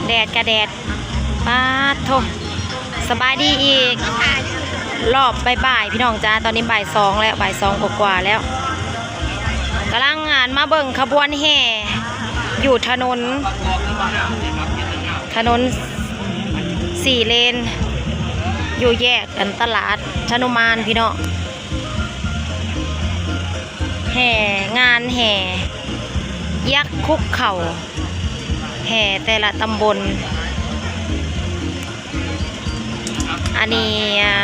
ແດດກະແດດ ປາດໂທ້ ສະບາຍດີອີກ ຮອບບ່າຍໆ ພີ່ນ້ອງຈ້າ ຕອນນີ້ບ່າຍສອງແລ້ວ ບ່າຍສອງກວ່າໆ ແລ້ວ ກຳລັງ ອັນ ມາເບິ່ງຂະບວນແຫ່ຢູ່ຖະໜົນ ຖະໜົນສີ່ເລນ ຢູ່ແຍກ ອັນ ຕະຫຼາດຊະນຸມານ ພີ່ນ້ອງ. ແຫ່ ງານແຫ່ຍັກຄຸກເຂົ້າ ແຫ່ແຕ່ລະຕຳບົນ ອັນນີ້ ອ່າ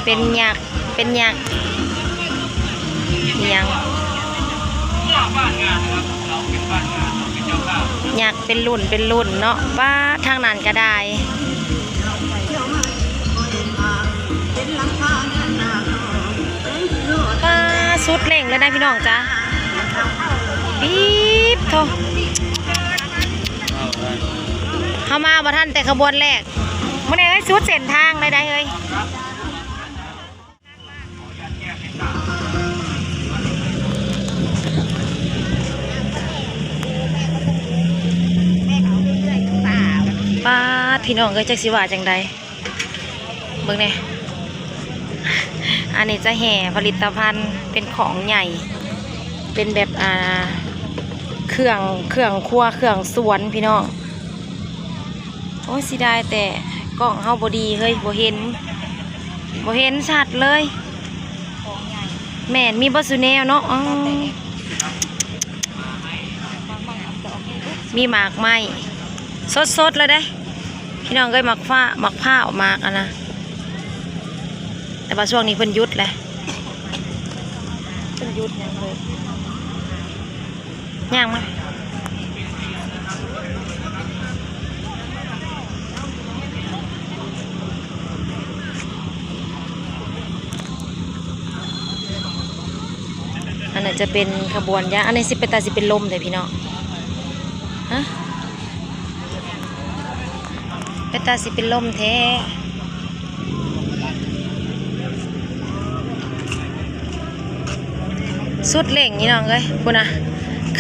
ເປັນຍັກ ເປັນຍັກ ອີ່ຫຍັງ ຍັກເປັນລຸ້ນເປັນລຸ້ນເນາະ ປາດ ທາງນັ້ນກະໄດ້ ປາດ ສຸດເລັ່ງເລີຍນະພີ່ນ້ອງຈ້າ ປີບໂທ້ ເຮົາມາບໍ່ທັນແຕ່ຂະບວນແລກ ມື້ນີ້ເອີຍ ສຸດເສັ້ນທາງເລີຍໄດ໋ເອີຍ. ປາດ ພີ່ນ້ອງເອີຍ ຈັກຊິວ່າຈັ່ງໃດ ເບິ່ງແດ່ ອັນນີ້ຈະແຫ່ຜະລິດຕະພັນ ເປັນຂອງໃຫຍ່ ເປັນແບບ ອ່າ ເຄື່ອງ ເຄື່ອງຄົວ ເຄື່ອງສວນ ພີ່ນ້ອງ. ໂອ້ຍ ເສຍດາຍແຕ່ກ້ອງເຮົາບໍ່ດີເຮີ້ຍ ບໍ່ເຫັນ ບໍ່ເຫັນຊັດເລີຍ ຂອງໃຫຍ່ ແມ່ນ ມີເບິດສູ່ແນວເນາະ ອໍ ມີໝາກໄມ້ສົດໆ ເລີຍເດ້ ພີ່ນ້ອງເອີຍ ໝາກຟ້າ ໝາກພ້າວ ໝາກອັນນະ ແຕ່ວ່າຊ່ວງນີ້ເພິ່ນຢຸດແຫຼະ ເພິ່ນຢຸດຫຍັງເລີຍ. ຍ່າງມາ ອັນນັ້ນຈະເປັນຂະບວນຍາ ອັນນີ້ຊິເປັນຕາຊິເປັນລົມແທ້ພີ່ນ້ອງ ຮະ ເປັນຕາຊິເປັນລົມແທ້. ສຸດເລັ່ງພີ່ນ້ອງເອີຍ ພຸ້ນນະ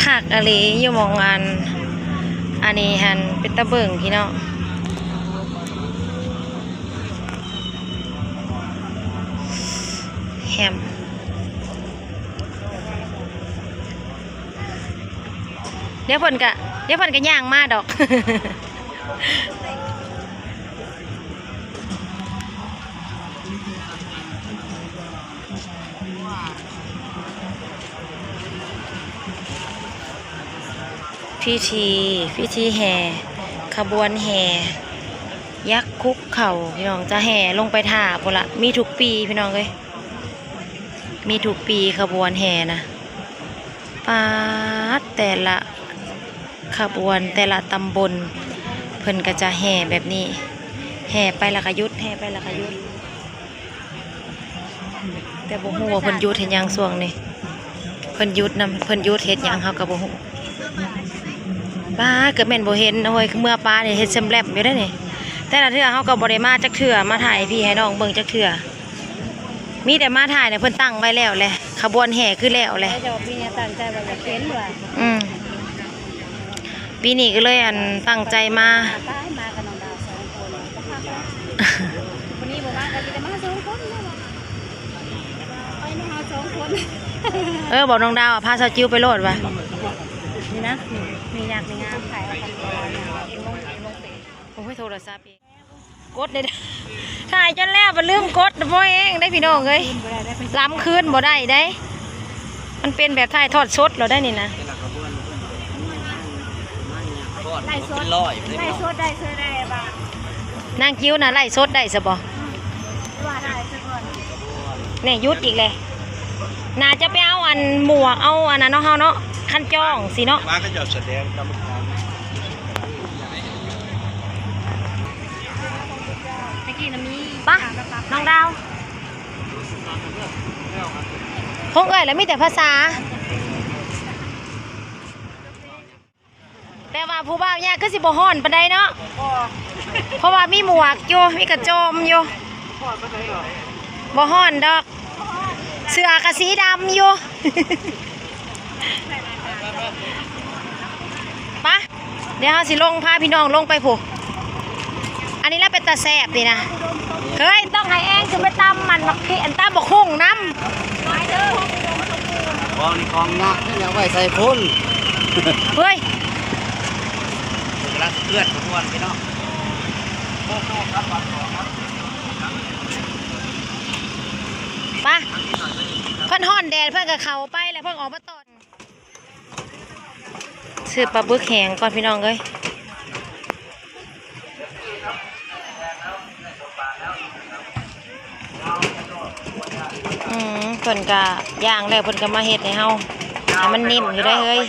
ຄັກອີ່ຫຼີ ຢູ່ໝ່ອງອັນ ອັນນີ້ຫັ້ນ ເປັນຕາເບິ່ງພີ່ນ້ອງ ແຮມ ດຽວເພິ່ນກະ ດຽວເພິ່ນກະຍ່າງມາດອກ. ພິທີ ພິທີແຫ່ ຂະບວນແຫ່ຍັກຄຸກເຂົ້າ ພີ່ນ້ອງ ຈະແຫ່ລົງໄປຖ້າພຸ້ນລະ ມີທຸກປີພີ່ນ້ອງເອີຍ. ມີທຸກປີຂະບວນແຫ່ນະ ປາດ ແຕ່ລະຂະບວນ ແຕ່ລະຕຳບົນ ເພິ່ນກະຈະແຫ່ແບບນີ້ ແຫ່ໄປລະກະຢຸດ ແຫ່ໄປລະກະຢຸດ ແຕ່ບໍ່ຮູ້ວ່າເພິ່ນຢຸດເຮັດຫຍັງຊ່ວງນີ້ ເພິ່ນຢຸດນຳ ເພິ່ນຢຸດເຮັດຫຍັງເຮົາກະບໍ່ຮູ້. ປາດ ກະແມ່ນບໍ່ເຫັນເຮີ້ຍ ຄືເມືອປານີ້ເຮັດແຊມແລມຢູ່ເດ້ນີ້ ແຕ່ລະເທື່ອເຮົາກະບໍ່ໄດ້ມາຈັກເທື່ອ ມາຖ່າຍໃຫ້ພີ່ໃຫ້ນ້ອງເບິ່ງຈັກເທື່ອ. ມີແຕ່ມາຖ່າຍນະ ເພິ່ນຕັ້ງໄວ້ແລ້ວແຫຼະ ຂະບວນແຫ່ຄືແລ້ວແຫຼະ ເຈົ້າປີນີ້ຕັ້ງໃຈວ່າຢາກເຫັນວ່າ ອືມ ປີນີ້ກະເລີຍ ອັນ ຕັ້ງໃຈມາ ມາກັບນ້ອງດາວສອງຄົນ ບໍ່ຄັກແລ້ວ ມື້ນີ້ບໍ່ມາກະຊິໄດ້ມາສອງຄົນແລ້ວ ໄປມາຫາສອງຄົນ ເອີ ບອກນ້ອງດາວວ່າພາສາວຈິວໄປໂລດວ່າ ນີ້ນະ ນີ້ ນີ້ຍາກນີ້ງາມ ຖ່າຍເອົາກັນ ໂອ້ຍ ໂທລະສັບ ກົດເດ້ ຖ່າຍຈົນແລ້ວ ບາດລືມກົດ ບໍ່ແຮງເດ້ພີ່ນ້ອງເອີຍ ລຳຄືນບໍ່ໄດ້ເດ້ ມັນເປັນແບບຖ່າຍທອດສົດແລ້ວໄດ໋ນີ້ນະ. ໄລຟ໌ສົດ ໄລຟ໌ສົດໄດ້ ເຊີໄດ້ບໍ່? ນາງຈິ້ວນະ ໄລຟ໌ສົດໄດ້ຊະບໍ່? ອືມ ວ່າໄດ້ຊະກ່ອນ ນີ້ຢຸດອີກແລ້ວ ໜ້າຈະໄປເອົາອັນໝວກ ເອົາອັນນັ້ນເນາະ ເຮົາເນາະ ຄັນຈ້ອງຊີ້ເນາະ ມາເຂົາເຈົ້າສະແດງກຳມະການ. ຕະກີ້ນະມີ ປະ ນ້ອງດາວ ຂອງເອື້ອຍລະມີແຕ່ພາສາ ແຕ່ວ່າຜູ້ບ່າວຍາກຄືຊິບໍ່ຮ້ອນປານໃດເນາະ ບໍ່ ເພາະວ່າມີໝວກຢູ່ ມີກະໂຈມຢູ່ ບໍ່ຮ້ອນດອກ ເສື້ອກະສີດຳຢູ່. ເ ປະ ດຽວເຮົາຊິລົງ ພາພີ່ນ້ອງລົງໄປພຸ້ນ. ອັນນີ້ລະເປັນຕາແຊບນີ້ນະ. ເຮີ້ຍ ຕ້ອງໃຫ້ແອງຂຶ້ນໄປຕຳມັນໝາກເຂດ ຕຳບັກຫຸ່ງນຳ. ບໍ່ ນີ້ຂອງຍັກ ນີ້ເອົາໄວ້ໃສ່ຄົນ. ເຮີ້ຍ ກຳລັງເຄື່ອນຂະບວນພີ່ນ້ອງ. ປະ ເພິ່ນຮ້ອນແດດ ເພິ່ນກໍເຂົ້າໄປແລ້ວ ເພິ່ນອອກມາຕອນ. ຊື້ປາບຶກແຫ້ງກ່ອນພີ່ນ້ອງເອີຍ. ອືມ ເພິ່ນກະຍ່າງແລ້ວ ເພິ່ນກະມາເຮັດໃຫ້ເຮົາ ໃຫ້ມັນນິ້ມຢູ່ໄດ໋ເຮີ້ຍ.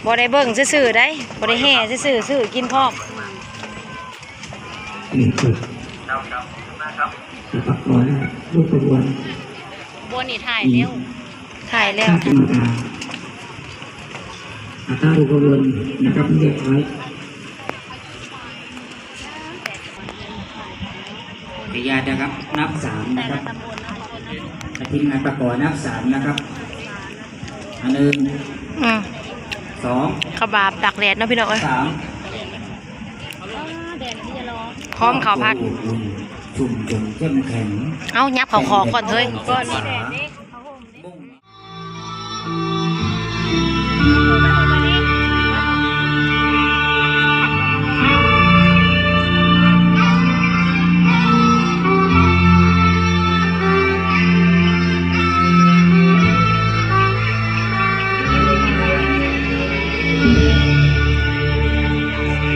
ບໍ່ໄດ້ເບິ່ງຊື່ໆໄດ໋ ບໍ່ໄດ້ແຫ່ຊື່ໆ ຊື້ກິນພ້ອມ. ນີ້ຄື ປະກອນ ລູກຂະບວນ ຂະບວນນີ້ຖ່າຍແລ້ວ ຖ່າຍແລ້ວ. ຕາມກຳມະການ ອາ ຕາມລູກຂະບວນນະຄັບ ຮຽບຮ້ອຍ. ຂອອນະຍາດນະຄັບ ນັບສາມນະຄັບ ທີມງານປະກອນນັບສາມນະຄັບ. ອັນໜຶ່ງ ອືມ ສອງ ເຂົ້າບາບຕາກແດດເນາະພີ່ນ້ອງເອີຍ ສາມ ພ້ອມເຂົ້າຜັດ ຊຸ່ມຈົນເຂັ້ມແຂງ. ເອົ້າ ຫຍັບເຂົ້າຄອກກ່ອນເຮີ້ຍ.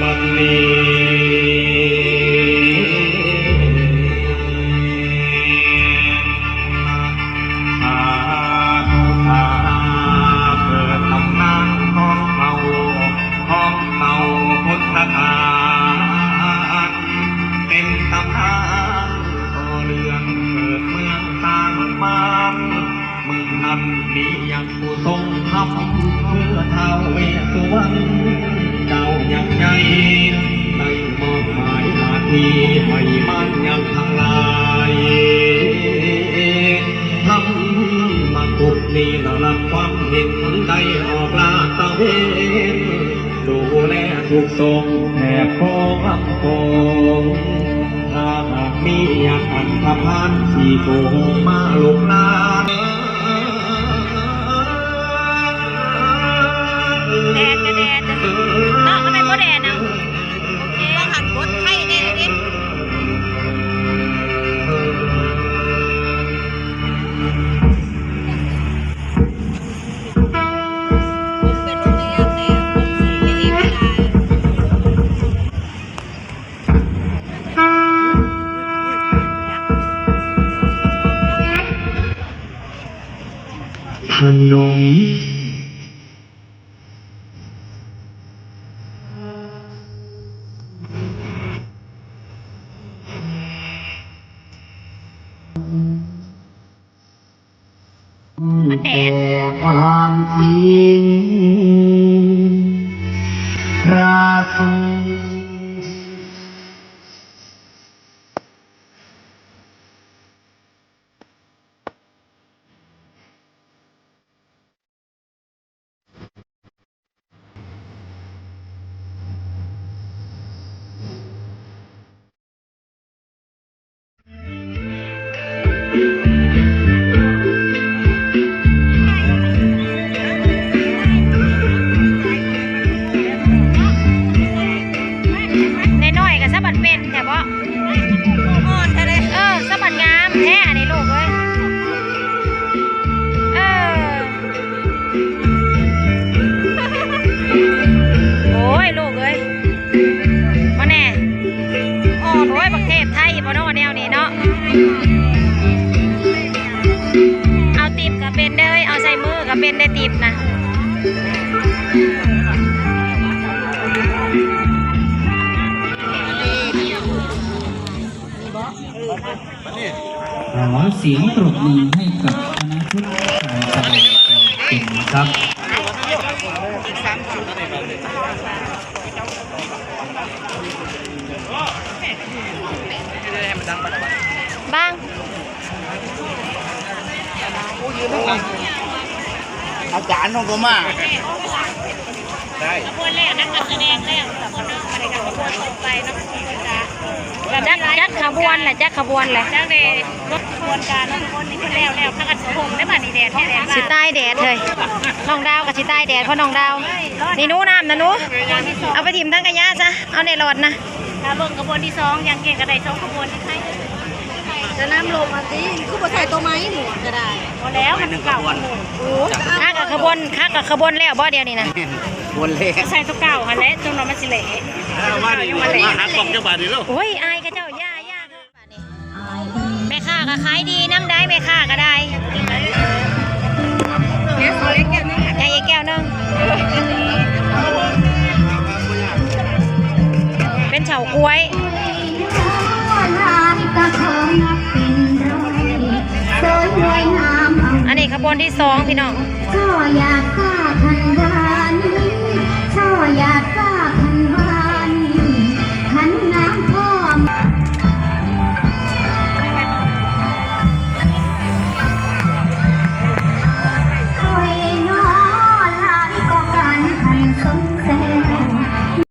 ບັດນີ້ ພະພຸດທະ ເກີດຕຳນານຂອງເຮົາ ຂອງເຮົາພຸດທະທານ ເປັນຕຳນານຕໍ່ເລື່ອງເກີດເມືອງຕ່າງບ້ານ. ເມືອງນັ້ນມີຍັກຜູ້ຊົງທຳ ຄືທ້າວເວດສຸວັນ ເຈົ້າຍັກໃຫຍ່ ໄດ້ມອບໝາຍໜ້າທີ່ໃຫ້ມານຍັກທັງຫຼາຍ ທຳມະກຸດນີລະລັດຄວາມເຫັນ ໄດ້ອອກລາດຕະເວນ ດູແລທຸກສົງແຖບຂອງອຳພອງ. ຖ້າຫາກມີອັນທະພານ ຊິໂກຫົງມາລຸກລານ. ແດດກະແດດ ເນາະ ມັນບໍ່ແດດນະ. ໂອເຄ ວ່າຫັ້ນບົດໄທແດ່ເດ້. ພະນົມ ແຕ່ຄວາມຈິງ ພະສົງ. ນ້ອຍໆ ກໍສະບັດເປັນແທ້ເບາະ. ອ່ອນແທ້ເດ້. ເອີ ສະບັດງາມແທ້ອັນນີ້ລູກເອີຍ. ເອີ ໂອ້ຍ ລູກເອີຍ ມາແນ່. ໂອ້ຍ ບັກເທບໄທບໍ່ເນາະ ແນວນີ້ເນາະ. ເອົາຕິບກໍເປັນເດີ ເອົາໃສ່ມືກໍເປັນໄດ໋ ຕິບນະ. ຂໍສຽງປຣບມືໃຫ້ກັບຄະນະຊຸດການສະແດງຕໍ່ໄປນີ້ຄັບ. ບັງ ອາຈານນ້ອງກໍມາ ໄດ້ ຂະບວນແລກ ນັກການສະແດງແລ້ວ ສຳມະນາ ບັດນີ້ກໍຂະບວນຕໍ່ໄປເນາະ ຂະບວນການ ຈັກ ຈັກຂະບວນແຫຼະ ຈັກຂະບວນແຫຼະ ຈັກເດ້ ລົດຂະບວນການເນາະ ທຸກຄົນ ນີ້ເພິ່ນແລ້ວແລ້ວ ພາກັນໂຮມໄດ້ບາດນີ້ ແດດແທ້ແດດ ຊິຕາຍແດດເຮີ້ຍ ນ້ອງດາວກໍຊິຕາຍແດດ ເພາະນ້ອງດາວ ນີ້ໜູ ນ້ຳນະໜູ ເອົາໄປຖິ້ມຖັງຂະຫຍະຊະ ເອົາແນ່ຫຼອດນະ ຖ້າເບິ່ງຂະບວນທີສອງ ຢ່າງເກັ່ງກໍໄດ້ສອງຂະບວນ ຈະນ້ຳລົງມາຕິ ຄືບໍ່ໃສ່ຕົວໃໝ່ໝວກກໍໄດ້ ພໍແລ້ວ ມັນເກົ່າ ໂອ້ຍ ຄາກັບຂະບວນ ຄາກັບຂະບວນແລ້ວບໍ່ດຽວນີ້ນະ ແມ່ນ ບວນແລ້ວ ໃສ່ຕົວເກົ່າຫັ້ນແຫຼະ ຈົນວ່າມັນຊິເລະ ເອົາມານີ້ ມາຫາກ້ອງເຈົ້າບາດນີ້ເດີ ໂອ້ຍ ອາຍເຂົາເຈົ້າ ຢ່າ ຢ່າ ບາດນີ້ ແມ່ຄ້າກໍຂາຍດີນຳໄດ໋ ແມ່ຄ້າກໍໄດ້ ແກ້ວໜຶ່ງ ໃຫ້ອີກແກ້ວໜຶ່ງ ເປັນເຖົ້າກ້ວຍ ອັນນີ້ຂະບວນທີສອງ ພີ່ນ້ອງ ກໍຢາກ